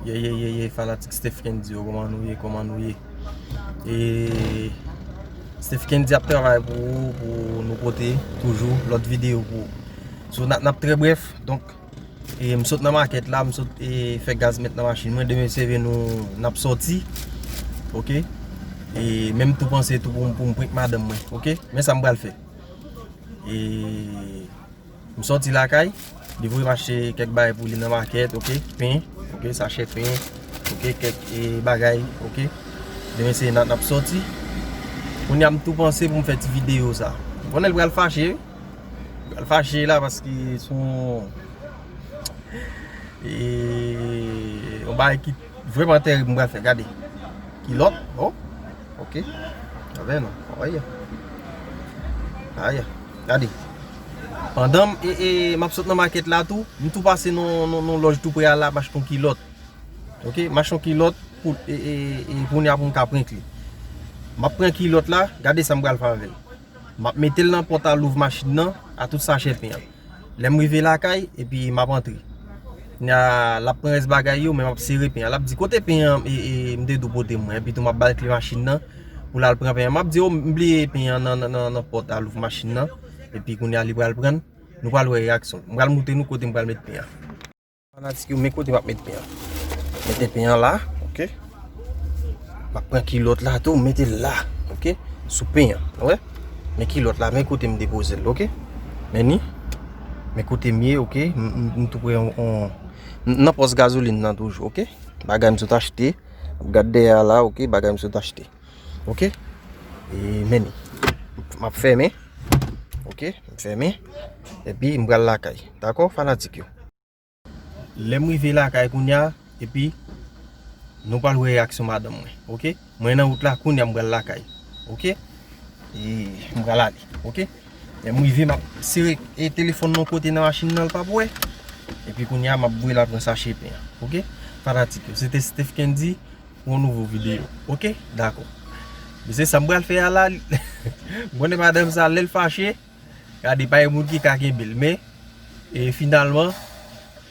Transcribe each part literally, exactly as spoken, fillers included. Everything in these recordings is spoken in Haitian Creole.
Ye, ye, ye, ye, fanatik Steph Kendy yo, kòman nou ye, kòman nou ye? E Steph Kendy ap travay pou ou, pou nou pote toujou lòt videyo pou ou. So, n ap, n ap trè brèf, donk, e m sot nan makèt la, m sot, e, fè gaz mèt nan machin mwen, demen se vre nou, n ap sòti, oke? E menm tou panse tou pou m, pou m prank madanm mwen, oke? Men sa m pral fè. E M sòti lakay, li voye m achte kèk bagay pou li nan makèt, oke, pen, oke, sachè pen, oke, kèk, e, bagay, oke. Demen se n ap, n ap sòti. Kounye a m tou panse pou m fè ti videyo sa. M konnen l pral fache, wi. L pral fache la paske se yon, e, yon bagay ki vrèman tèrib m pral fè, gade. Kilòt, oh, oke. Avè nou, aya. Aya, gade. Pandan m, e, e, m ap sot nan makèt la tou, m tou pase nan, nan, nan lòj tou pre a la, m achte yon kilòt. Oke, m achte yon kilòt pou, e, e, e, kounye a pou m ka prank li. M ap pran kilòt la, gade sa m pral fè avè l. M ap mete l nan pòt a louv machin nan, a tout sachè pen an. Lè m rive lakay, epi m ap antre. Kounye a, l ap pran rès bagay yo, men m ap sere pen an. L ap di, "Kote pen an, e, e, m te di w pote mwen?" Epi tou m ap ba l kle machin nan, pou l al pran pen an. M ap di, "O, m bliye pen an nan, nan, nan, nan pòt a louv machin nan." Epi kounye a, li pral pran l, nou pral wè reyaksyon l. M pral montre nou kote m pral met pen an. Fanatik yo, men kote m ap met pen an. Mete pen an la, oke. M ap pran kilòt la tou, m mete l la, oke. Sou pen an, ou wè? Men kilòt la, men kote m depoze l, oke. Men ni, men kote m ye, oke. M, m, m tou pre yon, yon, m nan pòs gazolin nan toujou, oke. Bagay m sot achte, gad dèyè a la, oke, bagay m sot achte, oke. E men ni, m ap fèmen, oke, m fèmen, epi m pral lakay, dakò, fanatik yo? Lè m rive lakay kounye a, epi nou pral wè reyaksyon madanm mwen, oke? Mwen nan wout la kounye a, m pral lakay, oke? E m pral ale, oke? Lè m rive, m ap sere, e, telefòn nan kote nan machin nan, l p ap wè. Epi kounye a, m ap voye l al pran sachè pen an, oke? Fanatik yo, se te Steph Kendy pou yon nouvo videyo, oke? Dakò. Men se sa m pral fè a la, m konnen madanm sa, lè l fache, gade, pa gen moun ki ka kenbe l, men, e, finalman,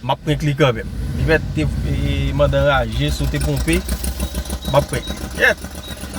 m ap prank li kanmenm. Li mèt te, e, mande anraje, sote ponpe, m ap prank li. Yèt!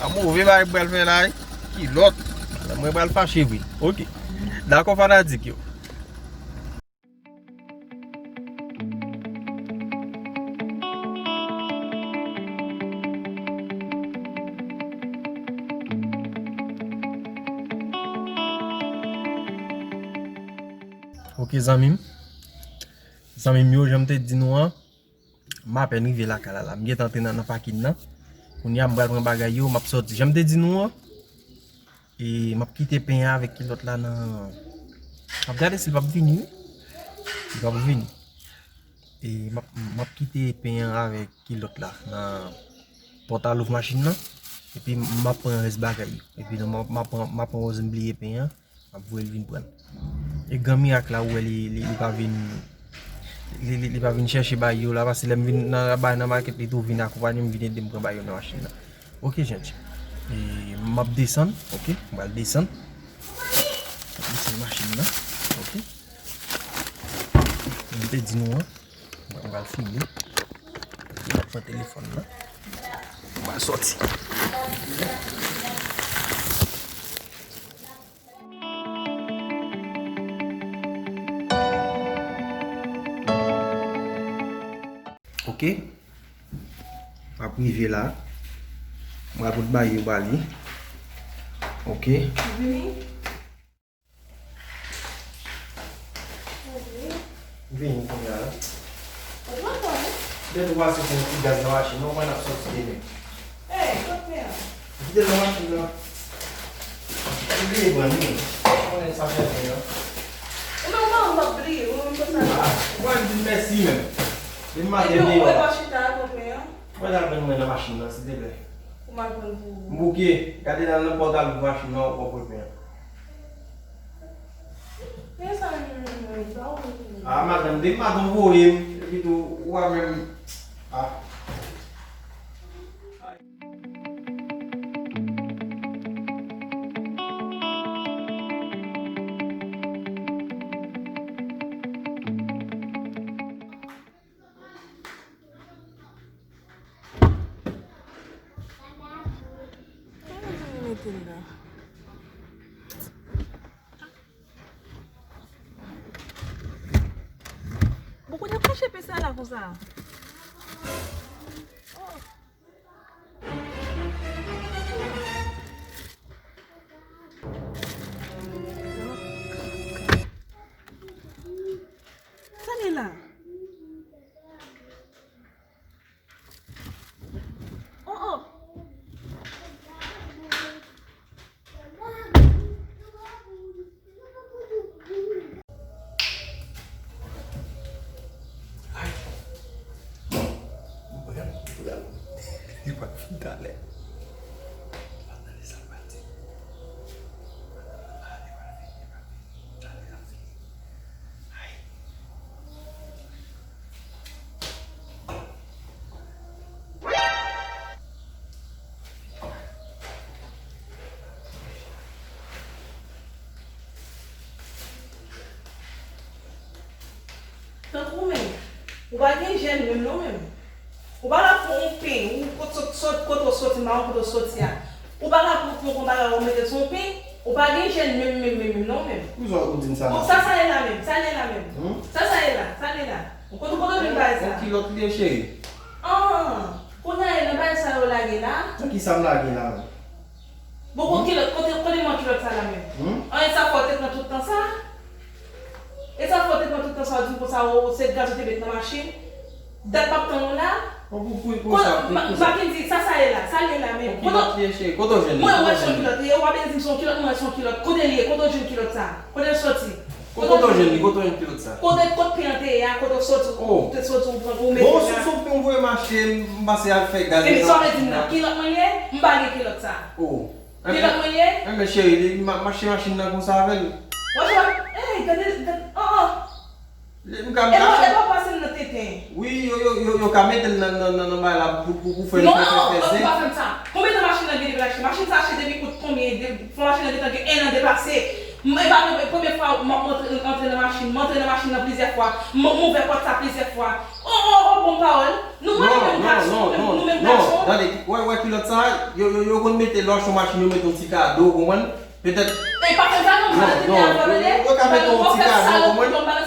A move bagay m pral fè la, wi. Kilòt! Mwen pral fache vre. Oke. Dakò, fanatik yo. Oke, zanmi m. Zanmi m yo, jan m te di nou an, m apèn rive lakay la, la. M gentan antre nan, nan pakin nan. Kounye a, m pral pran bagay yo, m ap sòti. Jan m te di nou an, e m ap kite pen an avèk kilòt la nan, m ap gade si l p ap vini, wi. Li p ap vini. E m ap, m ap kite pen an avèk kilòt la nan pòt a louv machin nan. Epi m ap pran rès bagay yo. Epi m ap, m ap pran, m ap pran wòz m bliye pen an. M ap voye l vin pran l. E gran mirak la, ou wè li, li, li pa vin, li, li, li pa vin chèche bagay yo la, paske lè m vin nan, bay nan makèt, li tou vin akonpanye m, vin ede m pran bagay yo nan machin nan. Oke, jènjan. E m ap desann, oke? M pral desann. M ap desann machin nan, oke? M te di nou an, m pral fini. M ap pran telefòn nan. M pral sòti. Oke. M ap rive la. Mwen pral pote bagay yo ba li. Ok. Vini. Vini kounye a la. Ou pran tan, wi. Depi w pase pou yon ti gaz nan machin nan, ou konn ap soti demen. Ey, kot men an? Kite l nan machin nan. Ou bliye pran li. Ou konnen sa fè men an. Ou menm, ou pa bliye, ou menm konsa. Ah, ou pa di mèsi menm. Depi maten deyò la. Epi ou pa chita a, kot men an? Mwen ta jwenn mwen nan machin nan, silteplè. Ou mal pran pou ou. M bouke, gade nan, nan pòt al machin nan, ou pran pwen. Men sa menm, menm, menm, menm, ba ou menm. Ah, madanm, depi madanm voye m, epi tou, ou pa menm, ah. Mete l la. Bon, kote kache pe sa la konsa? Oh. Sa li la? Oh, oh. Ay. Mwen, mwen, li pral fin talè. Mwen tande sa l pral di. Li pral fin, li pral fin. Talè l ap fini. Ay. Tankou menm, ou pa gen jèn menm non menm. Ou pa ka pran yon pen, ou kot sot, sot, kote w soti, mawon kote w soti a. Ou pa ka pran, pran, pran bagay ou mete sou yon pen, ou pa gen jèn menm, menm, menm, menm non menm. Poukisa ou di m sa? Bon, sa, sa ye la menm, sa ye la menm. Hmm? Sa, sa ye la, sa ye la. Ou konn kote w jwenn bagay sa? Yon kilòt li ye, cheri. Ah, kounye a, nan bagay sa yo lage la. Nan ki sa m lage la menm? Bon, bon, kilòt, kote, kote mwen kilòt sa la menm? Hmm? An, e sa fè w te pran tout tan sa? E sa fè w te pran tout tan sa, w di m konsa, o, se gaz ou te met nan machin? Dat m ap tann ou la? Bon, pou, pou, pou sa, pou, pou sa. Mackendy, sa, sa ye la, sa li ye la menm. Yon kilòt li ye, cheri, kote w jwenn li? Mwen wè se yon kilòt li ye, w ap vin di m se yon kilòt, mwen wè se yon kilòt. Kote li ye? Kote w jwenn kilòt sa? Kote l soti? Kote w jwenn li? Kote w jwenn kilòt sa? Kote, kot pen an te ye a? Kote w soti, ou te soti, ou pran, ou mete la? Bon, sou, sou pen w voye mache, m pase al fè gaz. Ebyen, sa w vle di m nan? Kilòt mwen li ye? M pa gen kilòt sa. Oh. Kilòt mwen li ye? Enben, cheri, li, ma, mache machin nan konsa avè l. Wè sa? Ey, gade, gade, oh, oh. Li, m ka, m ka. E pa, e pa pase m nan tenten. Wi, yo, yo, yo, yo ka mete l nan, nan, nan, nan bagay la pou, pou, pou fè l fè, fè, fè zen. Non, non, ou pa fè m sa. Konbyen tan machin nan gen depi l achte? Machin sa achte depi kout konbyen? De, fò machin nan gentan gen en an deplase. M, e pa premye, premye fwa m ap antre, antre nan machin. M antre nan machin nan plizyè fwa. M, m ouvè pòt sa plizyè fwa. Oh, oh, oh, bon pawòl. Nou pa menm gason, nou menm, nou menm gason. Tande, wè, wè kilòt sa, yo, yo, yo konn mete lè w achte yon machin, yo mete yon ti kado, ou konprann? Petèt. E pa fè sa non, m pa nan tenten avè w, tande. Yo ka mete yon ti kado, ou konprann?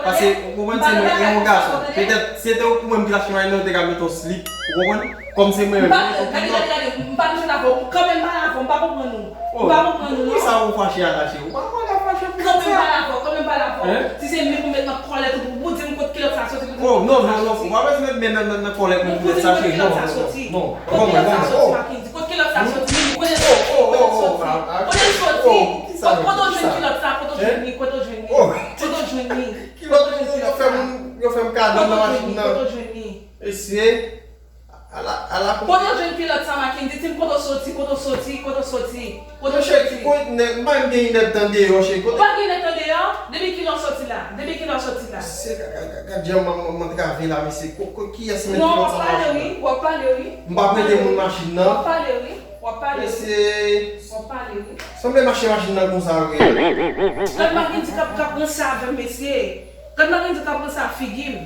Paske, ou konprann, se mwen, e yon gason. Petèt, si se te ou menm ki t ap achte machin nan, yo te ka mete yon slip, ou konprann? Kòm se mwen menm, yo mete yon kilòt. Gade, gade, gade, m pa bezwen avè w, kanmenm pale avè w, m pa konprann ou. M pa konpran nou non. Poukisa ou fache a la, cheri? Ou pa, ou pa ka fache pou sa. Kanmenm pale avè w, kanmenm pale avè w. Si se men pou met nan kòlèt ou, pou di m kot kilòt sa soti, pou di m kot kilòt sa soti. Oh, non, non, non, ou pa bezwen met men nan, nan, nan kòlèt mwen pou met sa, cheri. Non, non, non, non. Kot kilòt sa soti, Mackendy? Kot kilòt sa soti? Kote l soti? Kote l soti? Kote w jwenn kilòt sa? Kote w jwenn li? Kote w jwenn li? Kilòt, yo fè moun, yo fè m kado nan machin nan. Kote w jwenn li? Mesye. Ala, ala. Kote w jwenn kilòt sa, Mackendy? Di m kote w soti, kote w soti, kote w soti, kote w soti. Monchè, ki kote nèg, m pa menm gen inèdtan deyò, cheri. Ou pa gen inèdtan deyò? Depi kilè w soti la? Depi kilè w soti la? Se, gad, gad, gad, gad jan m, m, m antrave la, mesye. Ko, ko, kiyès ki met kilòt sa nan machin nan? Non, w ap pale wi, w ap pale wi. M p ap prete moun machin nan. W ap pale wi, w ap pale wi. Mesye. W ap pale wi. Sanble mache machin nan konsa vre. Gad Mackendy k ap, k ap ranse avè m, mesye. Gad Mackendy k ap ranse ak figi m.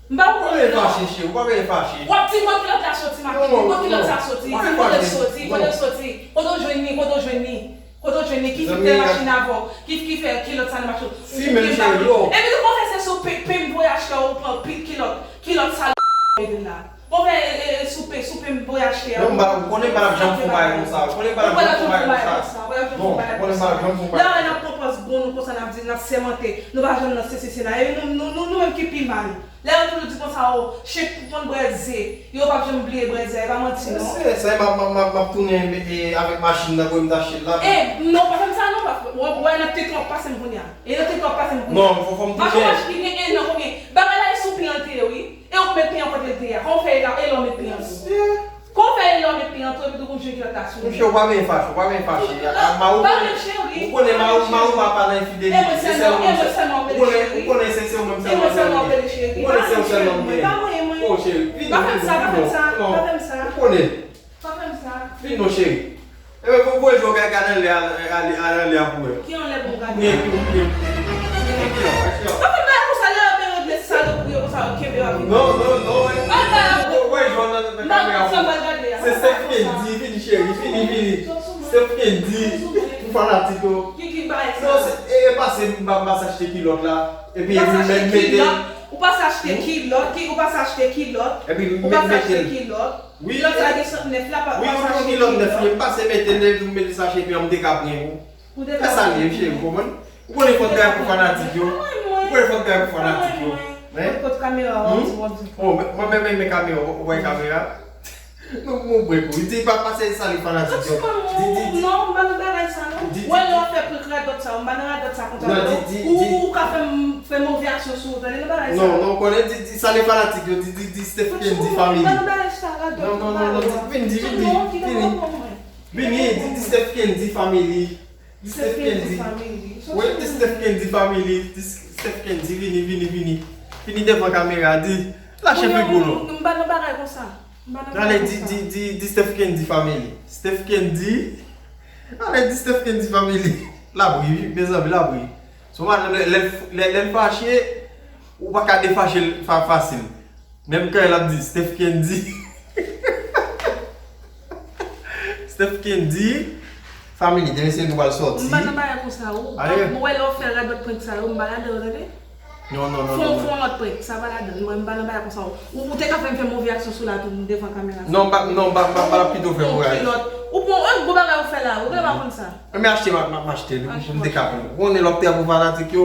M pa konprann non. Ou pa bezwen fache, cheri, ou pa bezwen fache. W ap di m kote kilòt la soti, Mackendy, kote kilòt sa soti, kote l soti, kote l soti, kote w jwenn li, kote w jwenn li, kote w jwenn li, ki fè machin avè w, ki, ki fè kilòt sa nan machin. Fi menm cheri, oh. Epi tou konfese sou pen, pen m voye achte ou pran pi kilòt, kilòt sa mete la. Bon, men, e, e, e, soupe, soupe m voye achte a. Non, m pa, ou konnen m pa t ap janm fè yon bagay konsa. Ou konnen m pa t ap janm fè yon bagay konsa. Non, ou konnen m pa t ap janm fè yon bagay konsa. Lè w wè n ap pran pòz bon, nou konsa n ap di, n ap sèmante. Nou pa janm nan sesi sena. E nou, nou, nou, nou menm ki pi mal. Lè yo toujou di konsa, o, Cheri konn bwè ze. Yo p ap janm bliye bwè ze a, e pa manti, non. Se sa, m ap, m ap, m ap, m ap tounen, e, avèk machin nan, pou m t achte l la. E, non, pa fè m sa, non, pa fè. Wè, wè, nan tete w ap pase m kounye a. E nan tete w ap pase m kounye a. Non, fò, fò m tounen. Machin, machin, gen ennan, konbyen? Bagay la, e sou pye an l te ye, wi. E ou k met pye an kote l te ye a. Kòman w fè e la, e la w met pye an tou? Kòman w fè e la w met pye an tou, epi tou w konn jwenn kilòt la sou ou? Mesye, ou pa byen fache, ou pa byen fache. A, a, Mawo, ou konnen, ou konnen Mawo, Mawo pa, pa nan enfidelite. Se sèl ou menm, ou konnen, ou konnen se, se ou menm sèlman ki gen. Ou konnen se ou sèlman ki gen. O, cheri, vin non, vin non, vin non. Ou konnen. Vin non, cheri. Ebyen, voye jwe w gade anlè a, ale, ale anlè a pou wè. Ki anlè pou m gade? Ou gen, ou gen. Pa fè bagay konsa, lè yo vin regle salopri yo konsa, yo kenbe yo avèk. Non, non, non, wè. Voye jwe w nan, nan kamera pou wè. Se Steph Kendy, vini, cheri, vini, vini. Steph Kendy, pou fanatik yo. Ki, ki bagay sa? Non, se, e, e pase m pa, m pase achte kilòt la. Epi, epi m mete. Ou pase achte kilòt, ki, ou pase achte kilòt. Epi m mete. Ou pase achte kilòt. Wi. Kilòt sa gen sant nèf la, pa, wi, pase achte kilòt. Wi, kilòt nèf, wi, m pase mete l, epi m mete sachè, epi an m te ka pran pou. Ou te ka pran pou. Fè sa l ye, cheri, ou konprann? Ou konnen fò n travay pou fanatik yo. Ou konnen fò n travay pou fanatik yo. Hein? Kot kamera w ap di w ap di. Oh, mwen, mwen menm, men kamera, ou wè kamera? Non, mon bwè kou. Di pa pase sale fanatik yo. Di, di, di. Non, m pa nan bagay sa, non. Di, di. Wè, lè w ap fè prank radòt sa, m pa nan radòt sa konsa, non. Ou, ou ka fè m, fè move aksyon sou ou, tande nan bagay sa. Non, non, konnen, di, di, sale fanatik yo, di, di, di Steph Kendy family. M pa nan bagay sa, radòt. Non, non, non, non, di, vin, di, vin, di, vini. Vini, di, di Steph Kendy family. Di Steph Kendy. Wi, di Steph Kendy family. Di Steph Kendy, vini, vini, vini. Vini devan kamera, di. Lache figi w non. M pa nan bagay konsa. M pa nan bagay konsa. Ale, di, di, di, di Steph Kendy family. Steph Kendy. Ale, di Steph Kendy family. L ap ri, wi, mezanmi, l ap ri. Sou madanm, lè, lè, lè, lè l fache, ou pa ka defache l fa-, fasil. Menm kan l ap di, Steph Kendy. Steph Kendy. Family, demen se nou pral sòti. M pa nan bagay konsa, ou. Mwen wè lè w fè radòt prank sa yo, m pa ladan yo, tande. Non, non, non, non. Fè yon lòt prank, sa pa ladan. Mwen, m pa nan bagay konsa, ou. Ou, ou te ka fè m fè move aksyon sou la tou devan kamera sa. Non, m pa, non, m pa, m pa, m pa pito fè move aksyon. Ou pran yon gwo bagay ou fè la, ou genlè pa konn sa. Men achte, m a, m a, m achte li, pou m te ka pran. Ou konnen lè w ap travay pou fanatik yo,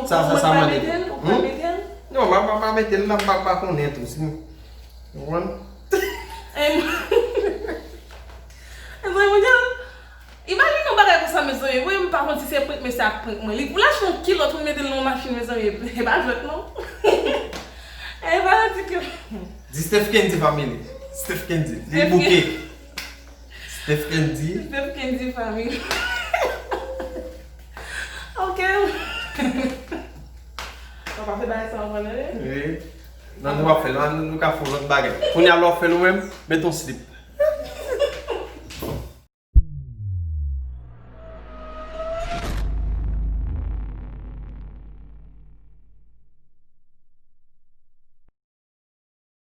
sa, sa, sa mande. Ou pral mete l? Non, m a, m a, m a mete l la, m pa, m pa konnen tou, si. Ou konprann? Em. Mezanmi, mwen, imajine yon bagay konsa, mezanmi. Mwen, m pa konn si se prank mesye a ap prank mwen. Li, ou l achte yon kilòt, ou mete l nan yon machin, mezanmi. E pa jwèt, non. E pa di ke. Di Steph Kendy family. Steph Kendy. Li bouke. Steph Kendy. Steph Kendy family. Ok. Ou pa fè bagay sa anvan, non? Wi. Non, nou pa fè l, nou, nou ka fè yon lòt bagay. Kounye a, lè w fè l ou menm, met yon slip.